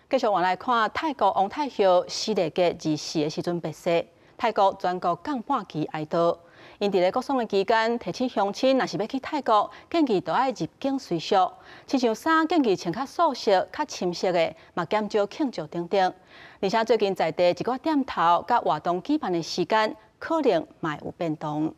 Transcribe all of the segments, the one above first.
繼續換來看泰國王太后詩麗吉24的時陣病逝，泰國全國降半旗哀悼。𪜶佇咧國喪的期間，提醒鄉親，若是欲去泰國，建議都愛入境隨俗。親像衫建議穿較素色、較深色的，嘛減少慶祝等等。而且最近在地一寡店頭佮活動舉辦的時間，可能嘛會有變動。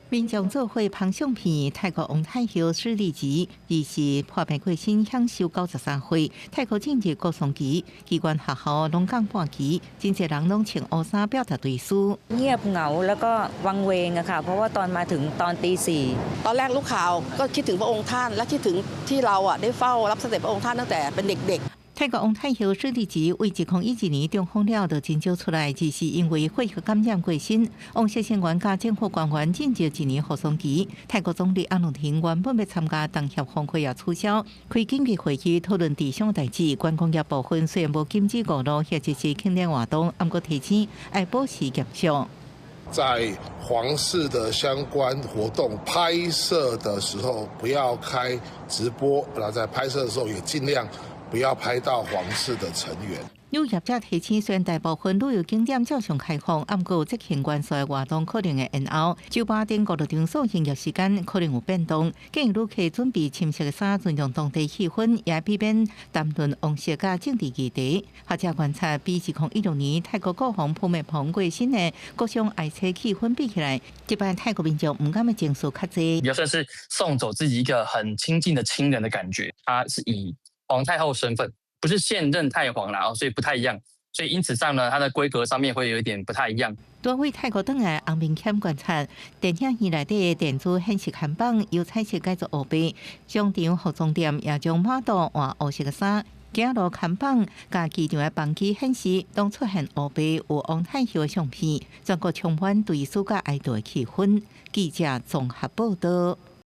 民眾做伙捧相片，泰國王太后詩麗吉24破病過身，享壽93歲。泰國進入國喪期，機關學校攏降半旗，真濟人攏穿烏衫表達追思。 เงียบเหงาแล้วก็วังเวงอะค่ะเพราะว่าตอนมาถึงตอนตีสี่ ตอนแรกรู้ข่าวก็คิดถึงพระองค์ท่านและคิดถึงที่เราอ่ะได้เฝ้ารับเสด็จพระองค์ท่านตั้งแต่เป็นเด็กๆ 泰國王太后詩麗吉為2011年中風了，就真少出來，只是因為血液感染過身。王室成員佮政府官員進入一年護喪期。泰國總理阿努廷原本欲參加東協峰會也取消，開緊急會議討論地上代誌。觀光業部分雖然無禁止娛樂或者是慶典活動，毋過提醒愛保持嚴肅。在皇室的相關活動拍攝的時候，不要開直播。那在拍攝的時候，也盡量不要拍到皇室的成員。旅業者提醒，雖然大部分旅遊景點照常開放，毋過有節慶元素的活動可能會延後。酒吧等娛樂場所營業時間可能有變動。建議旅客準備深色的衫，尊重當地氣氛，也避免談論王室佮政治議題。學者觀察，比2016年泰國國王普密蓬過身的國喪哀戚氣氛比起來，這擺泰國民眾毋甘的情緒較濟。比較算是送走自己一個很親近的親人的感覺。他是以皇太后身份，不是現任太皇啦，所以不太一樣，所以因此上呢，它的規格上面會有一點不太一樣。多位泰國轉來洪明謙觀察，電影院內底電子顯示看板由彩色改做烏白，商場服裝店也將碼頭換烏色的衫，行路看板佮機場的班機顯示，攏出現烏白有王太后的相片，全國充滿追思佮哀悼的氣氛。記者綜合報道。